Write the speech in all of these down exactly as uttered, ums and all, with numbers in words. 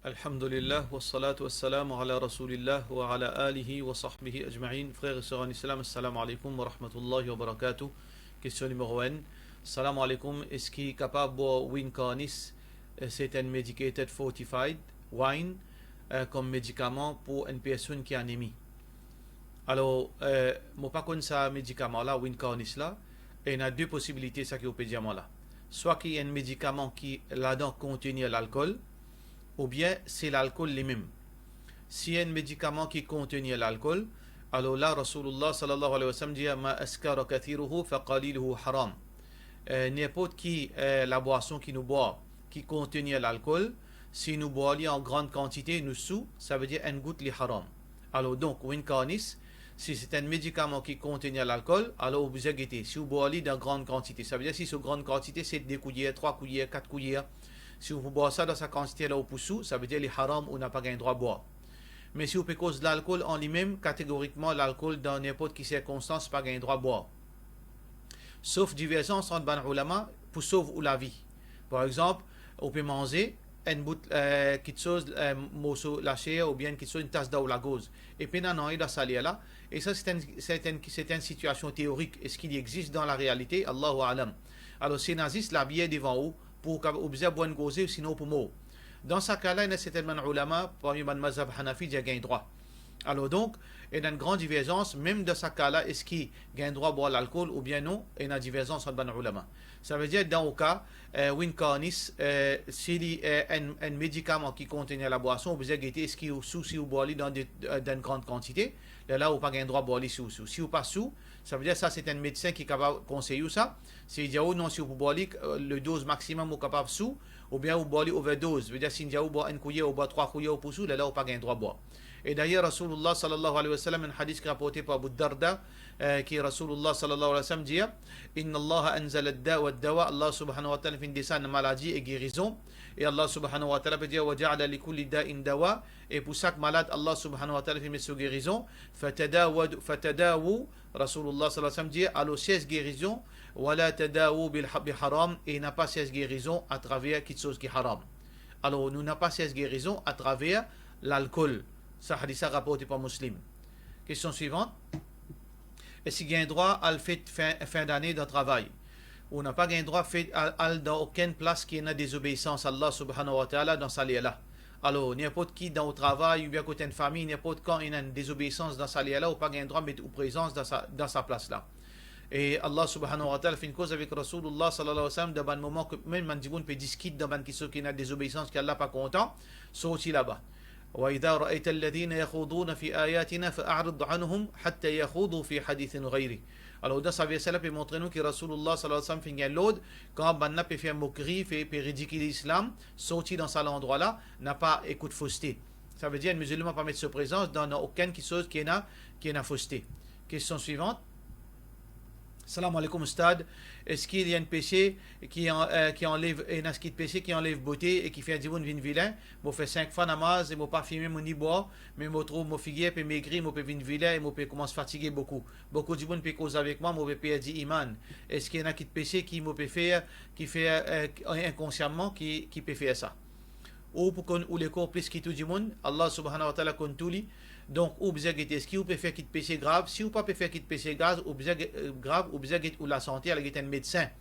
Alhamdulillah, wassalatu wassalamu ala Rasoulillah wa ala alihi wa sahbihi ajmain. Frer e ser an Islam, assalamu alaikum wa rahmatullahi wa barakatuh. Kestion nimero enn. Salam alaikum, eski kapav bwar win karnis, eh, c'est un medicated fortified wine, eh, kom medikaman pou enn personn ki anemi? Alor, eh, mo pa konn sa medikaman la, win karnis la, e ena de posibilite sa ki ou pe dir mwa la. Swa ki enn medikaman ki ladan kontenir lalkol, oubien se lalkol limem. Si enn medikaman ki kontenir lalkol, alor la Rasoulillah sallallahu alayhi wa sallam dir, "Ma askara kathiruhu fa qaliluhu haram." Eh, ninport ki, eh, labwason ki nou bwar ki kontenir lalkol, si nou bwar li an gran kantite, nou sou, savedir enn gout li haram. Alor donk, win karnis, si se enn medikaman ki kontenir lalkol, alor ou bizin gete. Si ou bwar li dan gran kantite, savedir si so gran kantite se de kouyer, trwa kouyer, kat kouyer, si ou pou bwar sa dan sa kantite la ou pou sou, savedir li haram, ou napa gagn drwa bwar. Me si ou pe koz lalkol an limem, kategorikman lalkol dan ninport ki sirkonstans pa gagn drwa bwar. Sof diverzans ant bann oulama pou sov ou lavi. Par exanp, ou pe manze enn bout, eh, kitsoz, eh, morso laser oubien enn kitsoz, enn tas dan ou lagorz. E pena nanye dan sa ler la. E sa, se enn, se enn, se enn sitiasion teorik. Eski li exis dan larealite? Allahu a'lam. Alor, si ena zis labier devan ou, pou ou kav-, ou bizin bwar enn gorze, sinon ou pou mor. Dan sa ka la, ena sertin bann oulama, parmi bann mazhab Hanafi, dir gagn drwa. Alor donk, ena enn gran diverzans, mem dan sa ka la, eski gagn drwa bwar lalkol oubien non, ena diverzans ant bann oulama. Savedir, dan ou ka, eh, win karnis, eh, si li, eh, enn, enn medikaman ki kontenir labwason, ou bizin gete eski ou sou, si ou bwar li dan de, eh, dan enn gran kantite, lerla ou pa gagn drwa bwar li si ou sou. Si ou pa sou, savedir sa se enn medsin ki kapav konsey ou sa. Si li dir ou non, si ou pou bwar li, eh, le doz maximum ou kapav sou, oubien ou bwar li overdoz. Vedir, si li dir ou bwar enn kouyer, ou bwar trwa kouyer, ou pou sou, lerla ou pa gagn drwa bwar. E dayer, Rasoulillah sallallahu alayhi wa sallam, enn hadis ki raporte par Abu Darda, eh, ki Rasoulillah sallallahu alayhi wa sallam dir, "Inna Allaha anzala ad-da wa ad-dawa", Allah subhanahu wa ta'ala finn desann maladi e gerizon. E Allah subhanahu wa ta'ala pe dir, "Wa ja'ala li kulli da'in dawa", e pou sak malad, Allah subhanahu wa ta'ala finn met so gerizon. "Fatadawad-, fatadawu", Rasoulillah sallallahu alayhi wa sallam dir, "Alor sers gerizon, wa la tadawu bil ha-, bi haram", e napa sers gerizon atraver kitsoz ki haram. Alor, nou napa sers gerizon atraver lalkol. Sa hadis la raporte par Muslim. Kestion swivant. Eski gagn drwa al fet fin, fin dane dan travay? Ou napa gagn drwa fet al, al dan okenn plas ki ena dezobeisans Allah subhanahu wa ta'ala dan sa ler la. Alor, ninport ki dan ou travay oubien kot enn fami, ninport kan ena enn dezobeisans dan sa ler la, ou pa gagn drwa met ou prezans dan sa, dan sa plas la. E Allah subhanahu wa ta'ala finn koz avek Rasoulillah sallallahu alayhi wa sallam dan bann moman ki mem bann dimoun pe diskit dan bann kitsoz ki ena dezobeisans ki Allah pa kontan, sorti laba. "Wa idha ra'ayta alladhina yakhuduna fi ayatina fa'rid anhum hatta yakhudu fi hadithin ghayri." Alor, dan sa verse la pe montre nou ki Rasoulillah sallallahu alayhi wa sallam finn gagn lord, kan bann la pe fer mokri, pe, pe ridikiliz Islam, sorti dan sa landrwa la, napa ekout foste. Savedir, enn mizilman pa met so prezans dan, dan okenn kitsoz ki ena, ki ena foste. Kestion swivant. Salam aleykoum, Oustad. Eski li enn pese ki an-, eh, ki anlev, ena kit pese ki anlev bote e ki fer dimoun vinn vilin? Mo fer sink fwa namaz e mo pa fime, mo ni bwar, me mo trouv mo figir pe megri, mo pe vinn vilin e mo pe koumans fatige boukou. Boukou dimoun pe koz avek mwa, mo pe perdi iman. Eski ena kit pese ki mo pe fer, ki fer, eh, inkonsiaman ki, ki pe fer sa? Ou pou konn ou lekor plis ki tou dimoun, Allah subhanahu wa ta'ala konn tou li. Donk, ou bizin gete eski ou pe fer kit pese grav. Si ou pa pe fer kit pese grav, ou bizin ge-, eh, grav, ou bizin get ou lasante, al get enn medsin.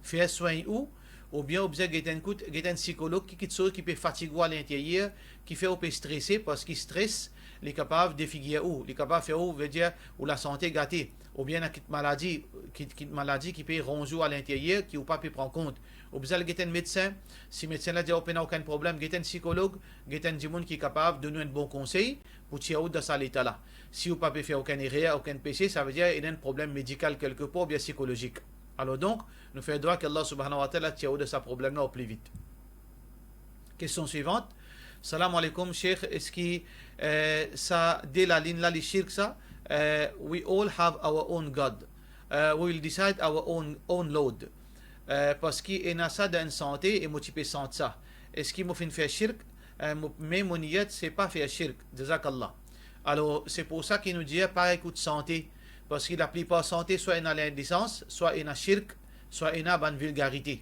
Fer swegn ou, oubien ou bizin get enn kout, get enn sikolog, ki kitsoz ki pe fatig ou alinteryer, ki fer ou pe strese, parski stres, li kapav defigir ou, li kapav fer ou, vedir, ou lasante gate, oubien ena kit maladi, kit, kit maladi ki pe ronz ou alinteryer, ki ou pa pe pran kont. Ou bizin al get enn medsin. Si medsin la dir ou pena okenn problem, get enn sikolog, get enn dimoun ki kapav donn ou enn bon konsey pou tir ou dan sa leta la. Si ou pa pe fer okenn erer, okenn pese, savedir ena enn problem medikal kelkepar oubien sikolozik. Alor donk, nou fer dwa ki Allah subhanahu wa ta'ala tir ou dan sa problem la o pli vit. Kestion swivant. Salam aleykoum, Sheikh. Eski, eh, sa de lalinn la, li shirk sa? Eh, we all have our own God. Eh, we will decide our own, own Lord. Eh, parski ena sa dan enn sante e mo ti pe sant sa. Eski mo finn fer shirk? Eh, mo, me mo niyat se pa fer shirk. Jazakallah. Alor, se pou sa ki nou dir pa ekout sante, parski laplipar sante swa ena lindesans, swa ena shirk, swa ena bann vilgarite.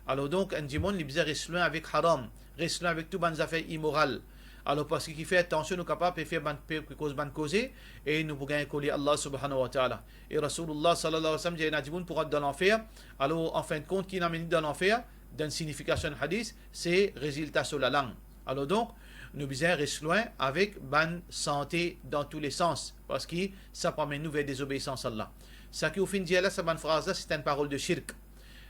Alor donk, enn dimoun, li bizin res lwin avek haram, res lwin avek tou bann zafer imoral. Alor, parski ki fer tansion, nou kapav pe fer bann, pe, pe koz bann koze, e nou pou gagn koler Allah subhanahu wa ta'ala. E Rasoulullah sallallahu alayhi wa sallam dir, ena dimoun pou rant dan lanfer, alor, an fin de kont, ki inn amenn li dan lanfer, dan signifikasion hadis, se rezilta so lalang. Alor donk, nou bizin res lwin avek bann sante dan tou le sans, parski sa pou amenn nou ver dezobeisans Allah. Seki ou finn dir la, sa bann fraz la, se enn parol de shirk.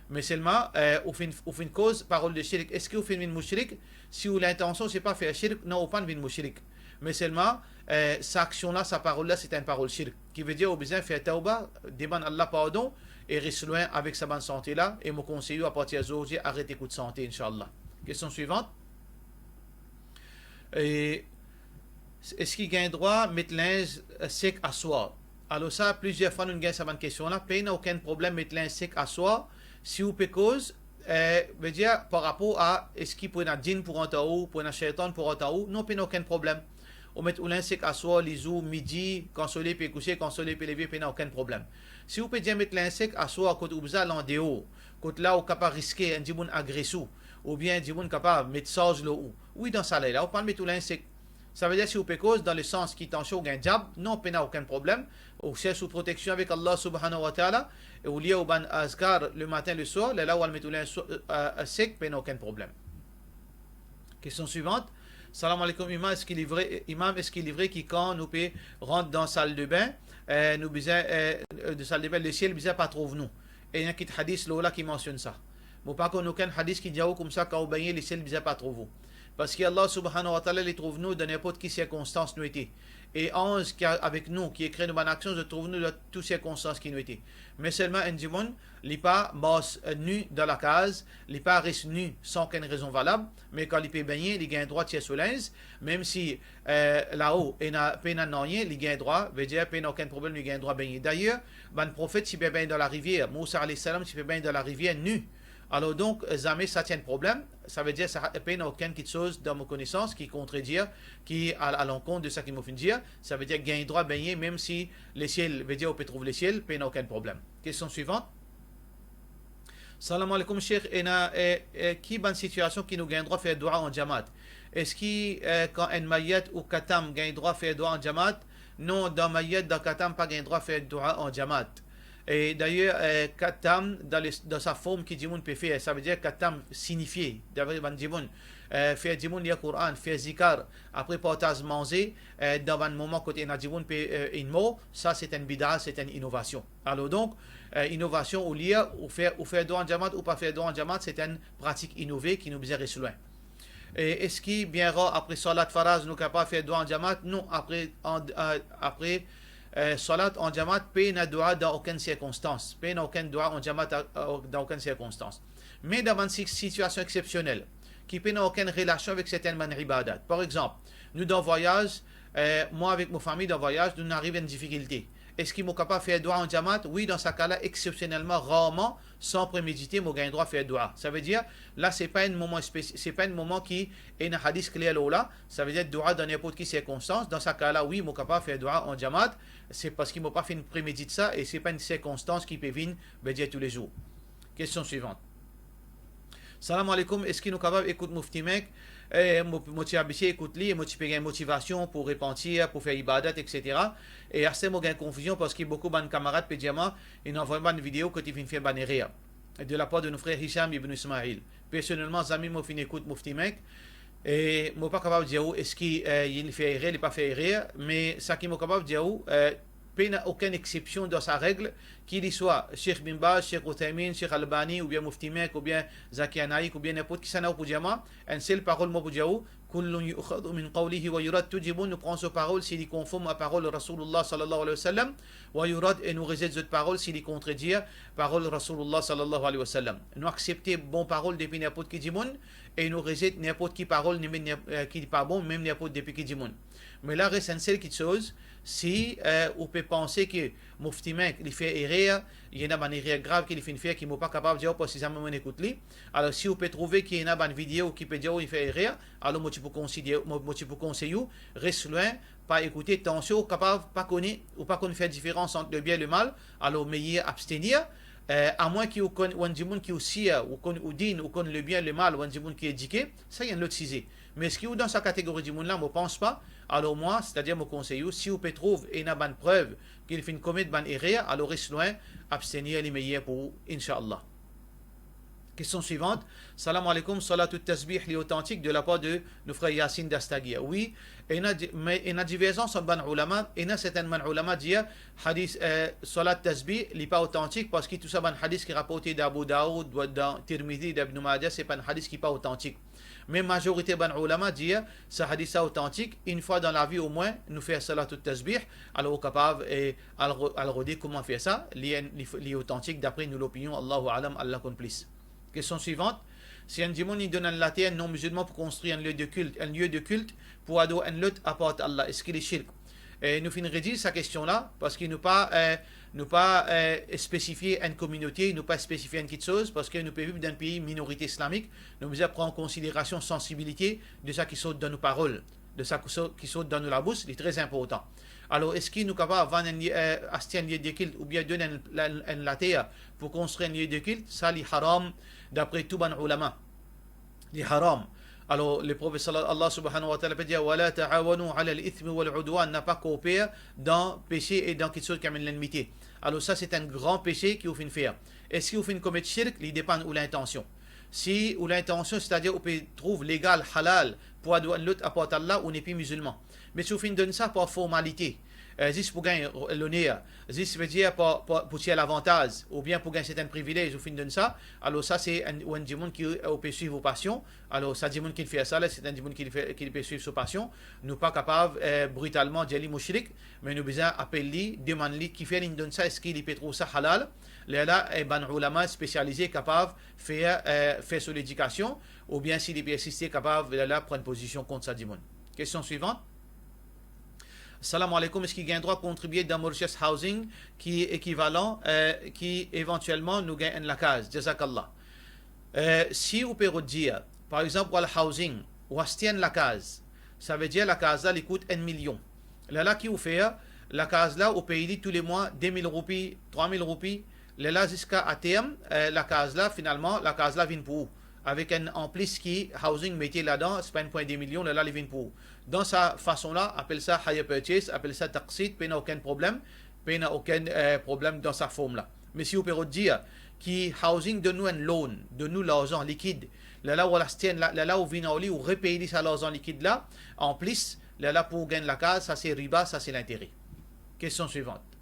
Me selman, eh, ou finn, ou finn koz parol de shirk. Eski ou finn vinn moushrik? Si ou lintansion se pa fer shirk, non, ou pa'nn vinn moushrik. Me selman, eh, sa aksion la, sa parol la, se enn parol shirk. Ki vedir ou bizin fer tawba, demann Allah pardon e res lwin avek sa bann sante la. E mo konsey ou, apartir zordi, aret ekout sante, inshallah. Kestion swivant. E, eski gagn drwa met linz, eh, sek aswar? Alor sa, plizier fwa nou gagn sa bann kestion la, pena okenn problem met linz sek aswar, si ou pe koz, eh, vedir, par rapor a eski pou ena djinn pou rant ar ou, pou ena sheytan pou rant ar ou, non, pena okenn problem. Ou met ou linz sek aswar, lizour, midi, kan soley pe kouse, kan soley pe leve, pena okenn problem. Si ou pe dir met linz sek aswar kot ou bizin al andeor, kot la ou kapav riske enn dimoun agres ou, oubien enn dimoun kapav met sarz lor ou, wi, dan sa lay la, ou pa met ou linz sek. Savedir si ou pe koz dan le sans ki tansion ou gagn diab, non, pena okenn problem. Ou sers ou proteksion avek Allah subhanahu wa ta'ala, e ou lir ou bann azkar le matin, le swar, lerla ou al met ou linz so-, eh, eh, sek, pena okenn problem. Kestion swivant. Salam aleykoum, imam, eski li vre, imam, eski li vre ki kan nou pe rant dan sal de bin, eh, nou bizin, eh, de sal de bin, lesiel bizin pa trouv nou? Ena kit hadis lor la ki mansionn sa. Mo pa konn okenn hadis ki dir ou koumsa, kan ou begne, lesiel bizin pa trouv ou. Parski Allah subhanahu wa ta'ala, li trouv nou dan ninport ki sirkonstans nou ete. E anz ki avek nou, ki ekrir nou bann aksion, zot trouv nou dan tou sirkonstans ki nou ete. Me selman enn dimoun, li pa mars, eh, ni dan lakaz, li pa res ni san okenn rezon valab, me kan li pe begne, li gagn drwa tir so linz, mem si, eh, lao ena, pena nanye, li gagn drwa, vedir pena okenn problem, li gagn drwa begne. Dayer, bann profet ti pe begne dan larivier, Mousa alayhi salam ti pe begne dan larivier ni. Alor donk, zame sa ti enn problem, savedir sa pena okenn kiksoz dan mo konesans ki kontredir, ki al, a lankont de seki mo finn dir, savedir gagn drwa begne, mem si lesiel, vedir ou pe trouv lesiel, pena okenn problem. Kestion swivant. Salam aleykoum, Sheikh, ena, eh, eh, ki bann sitiasion ki nou gagn drwa fer dua an jamaat? Eski, eh, kan enn mayet ou katam gagn drwa fer dua an jamaat? Non, dan mayet, dan katam, pa gagn drwa fer dua an jamaat. E dayer, eh, katam, dan le, dan sa form ki dimoun pe fer, savedir katam sinifie, dapre bann dimoun, eh, fer dimoun lir Koran, fer zikar, apre partaz manze, eh, dan bann moman kot ena dimoun pe, eh, inn mor, sa se enn bida, se enn inovasion. Alor donk, eh, inovasion, ou lir, ou fer, ou fer dua an jamaat, ou pa fer dua an jamaat, se enn pratik inove ki nou bizin res lwin. E eski bien rar apre salat faraz nou kapav fer dua an jamaat? Non, apre, an, eh, apre, eh, salat an jamaat, pena dua dan okenn sirkonstans. Pena okenn dua an jamaat, eh, dan okenn sirkonstans. Me dan bann si-, sitiasion exsepsionel, ki pena okenn relasion avek sertenn bann ibadat. Par exanp, nou dan vwayaz, eh, mwa avek mo fami dan vwayaz, nou ariv enn difikilte. Eski mo kapav fer dua an jamaat? Wi, dan sa ka la, exsepsionelman, rarman, san premedite, mo gagn drwa fer dua. Savedir, la, se pa enn moman spesi-, se pa enn moman ki ena hadis kler lor la. Savedir, dua dan ninport ki sirkonstans. Dan sa ka la, wi, mo kapav fer dua an jamaat. Se parski mo pa finn premedit sa e se pa enn sirkonstans ki pe vinn, vedir, toulezour. Kestion swivant. Salam aleykoum, eski nou kapav ekout Mufti Menk? Eh, mo, mo ti abitie ekout li e mo ti pe gagn motivasion pou repantir, pou fer ibadat, etsetera. E aster mo gagn konfizion parski boukou bann kamarad pe dir mwa, inn anvway bann video kot li finn fer bann erer. De lapar de nou frer Hisham ibn Ismail. Personelman, zame mo finn ekout Mufti Menk. E mo pa kapav dir ou eski, eh, li fer erer, li pa fer erer, me seki mo kapav dir ou, eh, pena okenn exsepsion dan sa reg, ki li swa Sheikh Bin Baz, Sheikh Uthaymin, Sheikh Albani, oubien Mufti Menk, oubien Zakir Naik, oubien ninport kisannla ou pou dir mwa, enn sel parol mo pou dir ou, kullun yu'khadhu min qawlihi wa yurad, tou dimoun nou pran so parol si li konform a parol Rasoulullah sallallahu alayhi wa sallam, wa yurad, e nou rezet zot parol si li kontredir parol Rasoulullah sallallahu alayhi wa sallam. Nou aksepte bon parol depi ninport ki dimoun, e nou rezet ninport ki parol, ni, ni, eh, ki pa bon, mem ninport depi ki dimoun. Me la res enn sel kiksoz, si, eh, ou pe panse ki Mufti Menk li fer erer, ena bann erer grav ki li finn fer ki mo pa kapav dir ou parski zame mo'nn ekout li. Alor, si ou pe trouve ki ena bann video ki pe dir ou li fer erer, alor mo ti pou konsider, mo, mo ti pou konsey ou, res lwin, pa ekoute, tansion ou kapav pa kone, ou pa konn fer diferans ant le bien e le mal, alor meyer abstenir, Eh, amwin ki ou konn, ou enn dimoun ki ou sir, ou konn ou din, ou konn lebien, lemal, ou enn dimoun ki edike, sa enn lot size. Me eski ou dan sa kategori dimoun la? Mo pans pa. Alor mwa, setadir mo konsey ou, si ou pe trouv ena bann prev ki li finn komet bann erer, alor res lwin, abstenir li meyer pou ou, inshallah. Kestion swivant. Salam aleykoum, salat tasbih li otantik de lapar de nou frer Yasin Dastagir? Wi, ena di-, me ena diverzans ant bann oulama. Ena sertin bann oulama dir hadis, eh, salat tasbih li pa otantik, parski tou sa bann hadis ki raporte de Abu Daoud, dan Tirmizi, de Ibn Majah, se bann hadis ki pa otantik. Me mazorite bann oulama dir sa hadis la otantik, enn fwa dan lavi omwin nou fer salat tasbih, alor ou kapav, eh, al ro-, al rode kouma fer sa, li enn, li, li otantik dapre nou lopinion, Allahu a'lam, Allah konn plis. Kestion swivant. Si enn dimoun li donn enn later enn non-mizilman pou konstrir enn lie de kilt, enn lie de kilt pou ador enn lot apar Allah, eski li shirk? E nou finn redir sa kestion la, parski nou pa, eh, nou pa, eh, spesifie enn kominote, nou pa spesifie enn kiksoz, parski nou pe viv dan enn pei minorite islamik, nou bizin pran an konsiderasion sansibilite de sa ki sort dan nou parol, de sa ki sort, ki sort dan nou labous, li tre inportan. Alor, eski nou kapav vann enn lie, eh, aste enn lie de kilt oubien donn enn, enn, enn later pou konstrir enn lie de kilt? Sa li haram dapre tou bann oulama. Li haram. Alor, le Profet salla-, Allah subhanahu wa ta'ala pe dir, "Wa la ta'awanu ala al-ithmi wal udwan," napa kooper dan pese e dan kiksoz ki amenn lennmite. Alor, sa se enn gran pese ki ou finn fer. Eski ou finn komet shirk? Li depann ou lintansion. Si ou lintansion, setadir ou pe trouv legal, halal, pou ador enn lot apar Allah, ou nepli mizilman. Me si ou finn donn sa par formalite, eh, zis pou gagn loner, zis vedir par, par, pou tir lavantaz, oubien pou gagn sertin privilez, ou finn donn sa, alor sa se enn, ou enn dimoun ki, eh, ou pe swiv ou pasion, alor sa dimoun ki fer sa la, se enn dimoun ki fer, ki pe swiv so pasion, nou pa kapav, eh, britalman dir li moushrik, me nou bizin apel li, demann li kifer li donn sa, eski li pe trouv sa halal, lerla, eh, bann oulama spesialize kapav fer, eh, fer so ledikasion, oubien si li pe egziste, kapav, lerla, pran pozision kont sa dimoun. Kestion swivant. Salam aleykoum, eski gagn drwa kontribie dan Mauritius Housing ki ekivalan, eh, ki evantielman nou gagn enn lakaz? Jazakallah. Eh, si ou pe rod dir, par exanp, ou al housing, ou aste enn lakaz, savedir lakaz la, li kout enn milion. Lerla ki ou fer, lakaz la, ou pey li tou le mwa de mil roupi, trwa mil roupi, lerla ziska aterm, eh, lakaz la, finalman, lakaz la vinn pou ou. Avek enn anplis ki housing mete ladan, se pa enn pwin de milion, lerla li vinn pou ou. Dan sa fason la, apel sa hire purchase, apel sa taqsit, pena okenn problem, pena okenn, eh, problem dan sa form la. Me si ou pe rod dir ki housing donn nou enn loan, donn nou larzan likid, lerla ou al aste enn la, lerla ou vinn ar li, ou repey li sa larzan likid la, anplis, lerla pou ou gagn lakaz, sa se riba, sa se lintere. Kestion swivant.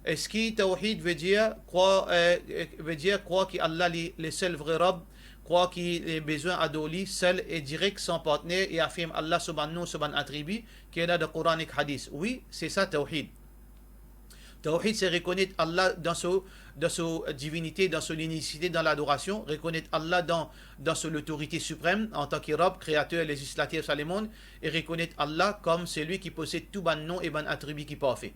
Eski tawhid vedir krwar, eh, eh, vedir krwar ki Allah li le sel vre Rabb, krwar ki li bizin ador li sel e direk, san partner, e afirm Allah so bann non, so bann atribi ki ena dan Koran ek Hadis? Wi, se sa tawhid. Tawhid, se rekonet Allah dan so, dan so divinite, dan so linisite, dan ladorasion, rekonet Allah dan, dan so lotorite siprem antan ki Rabb, kreater, lezislater sa lemond, e rekonet Allah kom selwi ki posed tou bann non e bann atribi ki parfe.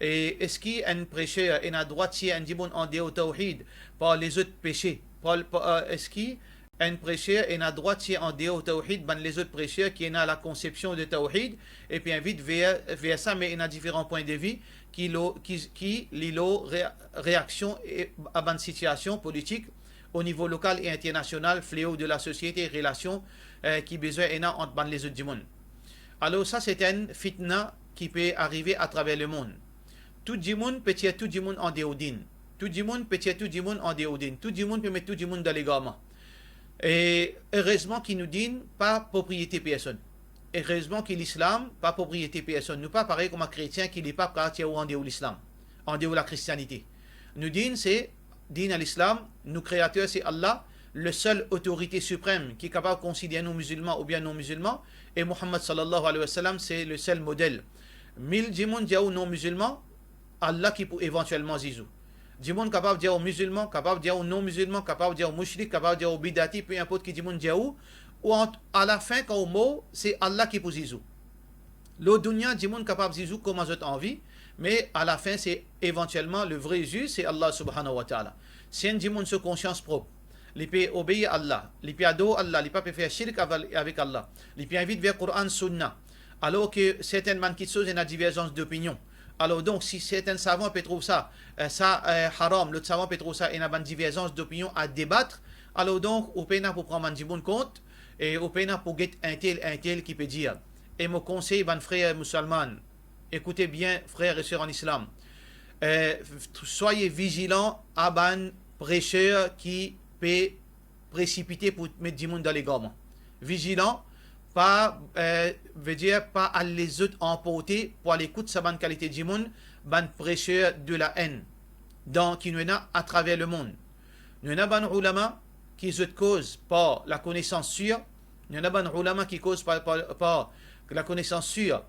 E eski enn preser ena drwa tir enn dimoun andeor tawhid par lezot pese? Par, par, eh, eski enn preser ena drwa tir andeor tawhid bann lezot preser ki ena lakonsepsion de tawhid, epi invit ver, ver sa, me ena diferan pwin de vi ki lor, ki, ki li lor re-, reaksion e, a bann sitiasion politik o nivo lokal e internasional, fleo de lasosiete, relasion, eh, ki bizin ena ant bann lezot dimoun. Alor sa se enn fitna ki pe arive atraver lemond. Tou dimoun pe tir tou dimoun andeor din. Tou dimoun pe tir tou dimoun andeor din. Tou dimoun pe met tou dimoun dan legarman. E erezman ki nou din pa propriete personn. Erezman ki Lislam pa propriete personn. Nou pa parey kouma kretien ki li pa kapav tir ou andeor Lislam, andeor lakristianite. Nou din se, din al-Islam, nou kreater se Allah, le sel otorite siprem ki kapav konsider nou mizilman oubien non mizilman, e Muhammad sallallahu alayhi wa sallam se le sel model. Mil dimoun dir ou non mizilman, Allah ki pou evantielman ziz ou. Dimoun kapav dir ou mizilman, kapav dir ou non mizilman, kapav dir ou moushrik, kapav dir ou bidati, pe inport ki dimoun dir ou, ou ant, alafin kan ou mor, se Allah ki pou ziz ou. Lor dounia, dimoun kapav ziz ou kouma zot anvi, me alafin se evantielman le vre ziz se Allah subhanahu wa ta'ala. Si enn dimoun so konsians prop, li pe obeir Allah, li pe ador Allah, li pa pe fer shirk aval-, avek Allah, li pe invit ver Koran, Sunna, alor ki sertin bann kiksoz ena diverzans dopinion, Alor donk, si sertin savan pe trouv sa, eh, sa, eh, haram, lot savan pe trouv sa, ena bann diverzans dopinion a debat, alor donk, ou pena pou pran bann dimoun kont, e ou pena pou get entel, entel ki pe dir. E mo konsey bann frer musulman, ekoute bien, frer e ser an islam, eh, soyez vigilant a bann preser ki pe presipite pou met dimoun dan legarman. Vigilant, pa, eh, vedir pa al les zot anporte pou al ekout sa bann kalite dimoun, bann preser de la haine, dan ki nou ena atraver lemond. Nou ena bann oulama ki zot koz par lakonesans sir, nou ena bann oulama ki koz par, par, par lakonesans sir,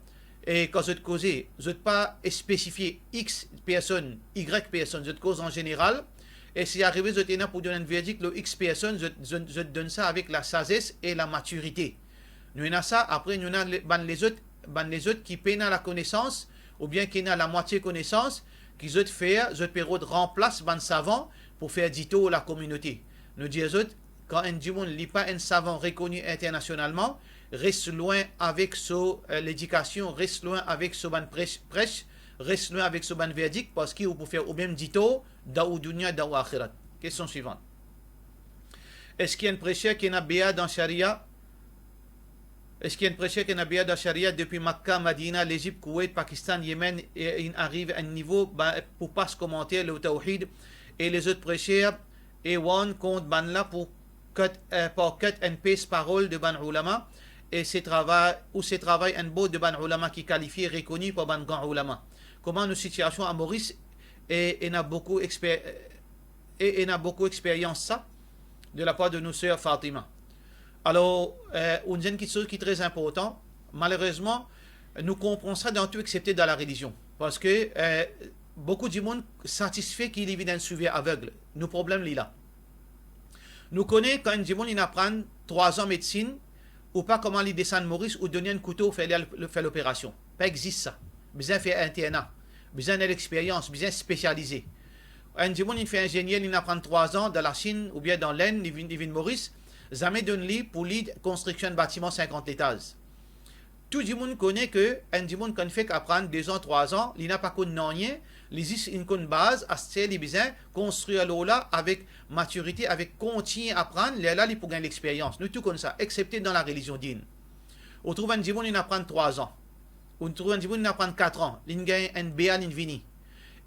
e kan zot koze, zot pa spesifie X personn, Y personn, zot koz an zeneral, e si arive zot ena pou donn enn verdik lor X personn, zot, zot, zot donn sa avek lasazes e lamatirite. Nou ena sa, apre nou ena le-, bann lezot, bann lezot ki pena lakonesans, oubien ki ena lamwatie konesans, ki zot fer, zot pe rod ranplas bann savan pou fer ditor lakominote. Nou dir zot, kan enn dimoun li pa enn savan rekoni internasionalman, res lwin avek so, eh, ledikasion, res lwin avek so bann pres, pres, res lwin avek so bann verdik, parski ou pou fer oumem ditor dan ou dunia, dan ou axirat. Kestion swivan. Eski enn preser ki ena bea dan sharia, eski enn preser ki ena bea dan sharia depi Makka, Madina, Lezip, Kouwet, Pakistan, Yemen, e inn ariv enn nivo, ba, pou pas komanter lor tawhid e lezot preser e warn kont bannla pou cut, eh, par cut and paste parol de bann oulama, e se travay, ou se travay enn bord de bann oulama ki kalifie, rekoni par bann gran oulama. Kouma nou sitiasion a Moris, e ena boukou exper-, e ena boukou experyans sa, de lapar de nou ser Fatima. Alor, eh, enn kiksoz ki tre inportan, malerezman, nou konpran sa dan tou exepte dan larelizion. Parski, eh, boukou dimoun satisfe ki li vinn enn swiver aveg. Nou problem li la. Nou kone kan enn dimoun inn aprann trwa-z-an medsinn, ou pa kouma li desann Moris, ou donn li enn kouto, fer li al fer loperasion. Pa exist sa. Bizin fer interna. Bizin ena lexperyans, bizin spesialize. Enn dimoun inn fer inzenier, li inn aprann trwa-z-an dan Lasinn oubien dan Lenn, li vinn, li vinn Moris, zame donn li pou li konstriksion enn batiman sinkant letaz. Tou dimoun kone ke enn dimoun kan fek aprann de-z-an, trwa-z-an, li napa konn nanye, li zis inn konn baz, aster li bizin konstrir lor la avek matirite, avek kontign aprann, lerla li pou gagn lexperyans. Nou tou konn sa, exepte dan larelizion din. Ou trouv enn dimoun inn aprann trwa-z-an. Ou trouv enn dimoun inn aprann kat-z-an. Linn gagn enn bea, linn vini.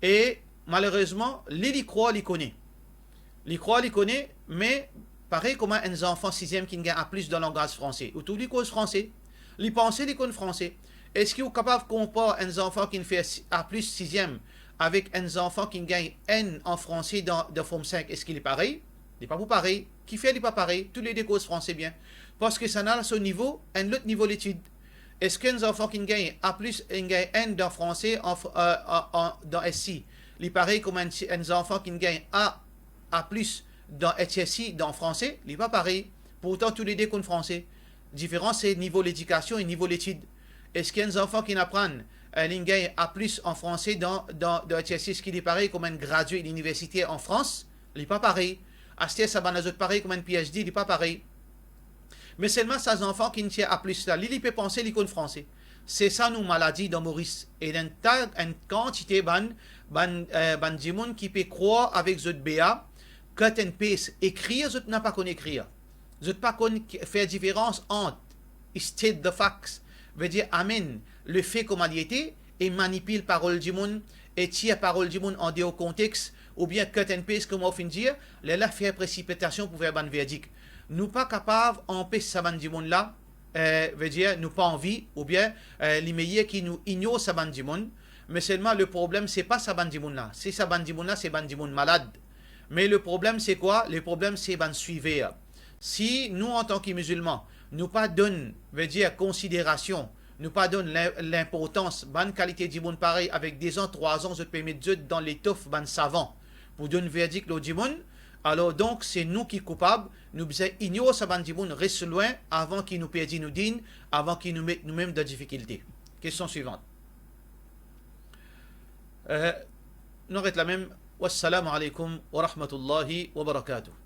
E malerezman, li, li krwar li kone. Li krwar li kone, me parey kouma enn zanfan siziem ki'nn gagn A plus dan langaz franse. Ou trouv li koz franse. Li panse li konn franse. Eski ou kapav konpar enn zanfan ki'nn fer si-, A plus siziem avek enn zanfan ki'nn gagn N an franse dan, dan form sink? Eski li parey? Li pa pou parey. Kifer li pa parey? Toulede koz franse bien. Parski sannla so nivo, enn lot nivo letid. Eski enn zanfan ki'nn gagn A plus, inn gagn N dan franse an fr-, eh, an, an, dan S C, li parey kouma enn, enn zanfan ki'nn gagn A, A plus dan H S C dan franse? Li pa parey. Pourtan toulede konn franse. Diferans se nivo ledikasion e nivo letid. Eski enn zanfan ki'nn aprann, eh, li'nn gagn A plus an franse dan, dan, dan H S C, eski li parey kouma enn gradie liniversite an Frans? Li pa parey. Aster sa bann-la zot parey kouma enn P H D, li pa parey. Me selman sa zanfan ki'nn tir A plus la, li, li pe panse li konn franse. Se sa nou maladi dan Moris. E ena enn ta, enn kantite bann, bann, eh, bann dimoun ki pe krwar avek zot bea, cut and paste, ekrir, zot napa konn ekrir. Zot pa konn ki, fer diferans ant state the facts, vedir amenn lefe kouma li ete, e manipil parol dimoun, e tir parol dimoun andeor kontex, oubien cut and paste, kouma ou finn dir, lerla fer presipitasion pou fer bann verdik. Nou pa kapav anpes sa bann dimoun la, eh, vedir nou pa anvi, oubien, eh, li meyer ki nou ignor sa bann dimoun. Me selman le problem se pa sa bann dimoun la. Si sa bann dimoun la, se bann dimoun malad. Me le problem se kwa? Le problem se bann swiver. Si nou, antan ki mizilman, nou pa donn, vedir konsiderasion, nou pa donn lin-, linportans bann kalite dimoun parey avek de-z-an, trwa-z-an, zot pe met zot dan letof bann savan pou donn verdik lor dimoun, alor donk se nou ki koupab, nou bizin ignor sa bann dimoun, res lwin avan ki nou perdi nou din, avan ki nou met noumem dan difikilte. Kestion swivan. Eh, nou aret la mem. Wassalamu alaikum wa rahmatullahi wa barakatuh.